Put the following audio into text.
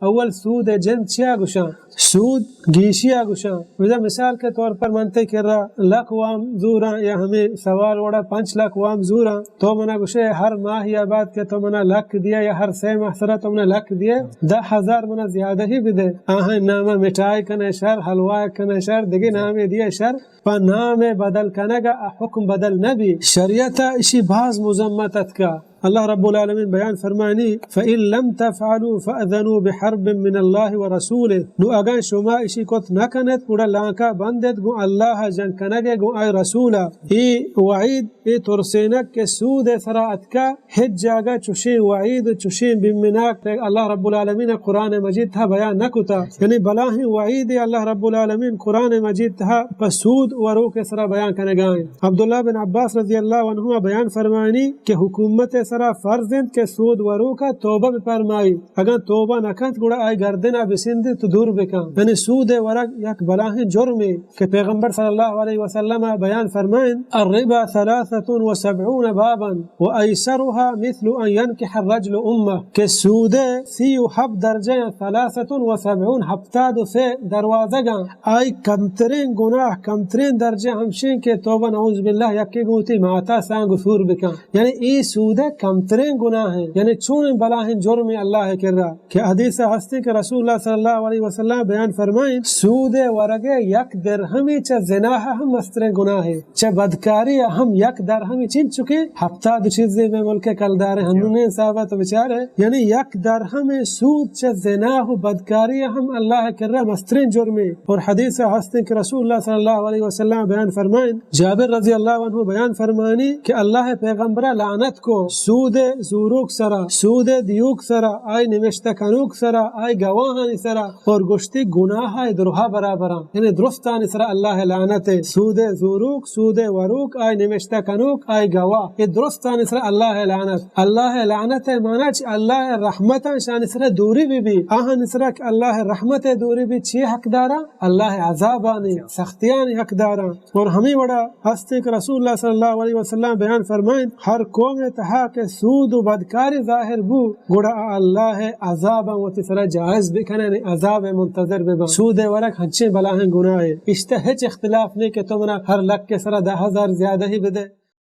اول سود ءِ جند چیا گوشاں؟ سود گیشی ءَ گوشاں۔ بزاں مثال کے طور پر من تئی کرا لکھ وام زوراں یا ہمے سوال وڑا پنچ لکھ وام زوراں، تو منا گوشے ہر ماہ یا بعد کہ تو منا لکھ دیا یا ہر سے ماہ سرا تو منا لکھ دیا، دہ ہزار منا زیادہ ہی بدے۔ آہاں نام ءَ مٹھائی کنے شر، حلوا کنے شر، دگہ نامے دیا شر، پہ نام ءِ بدل کنگ ءَ حکم بدل نہ بی۔ شریعت ءَ اشی باز مذمت اتکا۔ اللہ رب العالمین بیان فرمانی، فَإِن لَّمْ تَفْعَلُوا فَأْذَنُوا بِحَرْبٍ مِّنَ اللَّهِ وَرَسُولِهِ۔ نو اگاں شما اشی کت نہ کنت، گڑا لانکا بندت گوں اللہ ءَ جنگ کنگ ءَ گوں آئی رسول ءَ۔ اے وعید، اے ترسینگ کہ سود ءِ سرا اتکا، ہچ جاگہ چوشیں وعید و چوشیں بیمناک اللہ رب العالمین قرآن مجید تہا بیان نہ کتا۔ یعنی بلاہیں وعید اللہ رب العالمین قرآن مجید تہا پہ سود وروک ءِ سرا بیان کنگا ایں۔ عبداللہ بن عباس رضی اللہ عنہما بیان فرمانی کہ حکومت ءِ سرا فرض انت کہ سود وروکا توبہ بفرمائی، اگاں توبہ نہ کنت گڑا آئی گردنا بسندی تو دور بکن۔ یعنی سود ءِ ورگ یک بلاہیں جرمے۔ کہ پیغمبر صلی اللہ علیہ وسلم بیان فرمائن، الربا ثلاثة وسبعون بابا وأيسرها مثل أن ينكح الرجل أمه، کہ سود ءِ سی و ہپت درجہ، ثلاثة وسبعون، ہپتاد و سے دروازگاں، آئی کمترین گناہ، کمترین درجہ ہمشیں کہ توبہ نعوذ باللہ یکے گوں وتی ماتا سانگ و سور بکن۔ یعنی اے سود ءِ کمترین گناہ ہیں، یعنی چون بلاہیں جرمے اللہ ءِ کرا۔ کہ حدیث ءَ ہستیں کہ رسول اللہ صلی اللہ علیہ وسلم بیان فرمائیں، سود ءِ ورگ ءِ یک درہمے چہ زنا ءَ ہم مستریں گناہے، چہ بدکاری ءَ ہم یک درہمے، چنچو کہ ہپتاد چیزے مئے ملک ءِ کلدار ءَ ہنونیں حساب ءَ تو بچارے، یعنی یک درہمے سود چہ زنا و بدکاری ءَ ہم اللہ ءِ کرا مستریں جرمے۔ اور حدیث ءَ ہستیں کہ رسول اللہ صلی اللہ علیہ وسلم بیان فرمائیں، جابر رضی اللہ عنہ بیان فرمانی کہ اللہ ءِ پیغمبر ءَ لعنت کو سود ءِ زوروک سرا، سود ءِ دیوک سرا، آئی نمشتہ کنوک سرا، آئی گواہانی سرا، اور گوشتی گناہ ءِ درہا برابراں، یعنی درستانی سرا اللہ ءِ لعنت ءِ۔ سود ءِ زوروک، سود ءِ وروک، آئی نمشتہ کنوک، آئی گواہ، اے درستانی سرا اللہ ءِ لعنت۔ اللہ ءِ لعنت ءِ معنی چی؟ اللہ ءِ رحمتاں شانی سرا دوری بی بی، آہانی سرا کہ اللہ ءِ رحمت ءِ دوری بی، چی حقداراں؟ اللہ ءِ عذابانی، سختیانی حقداراں۔ اور ہمے وڑا ہستیں کہ رسول اللہ صلی اللہ علیہ وسلم بیان فرمائیں، ہر قوم ءِ تہا کہ سود و بدکاری ظاہر بو، گڑا آ اللہ ءِ عذاباں وتی سرا جائز بکنن، عذاب ءِ منتظر ببن۔ سود ءِ ورگ ہنچیں بلاہیں گناہے، اشتہ ہچ اختلاف نہیں کہ تو منا ہر لکھ ءِ سرا دہ ہزار زیادہ ہی بدے۔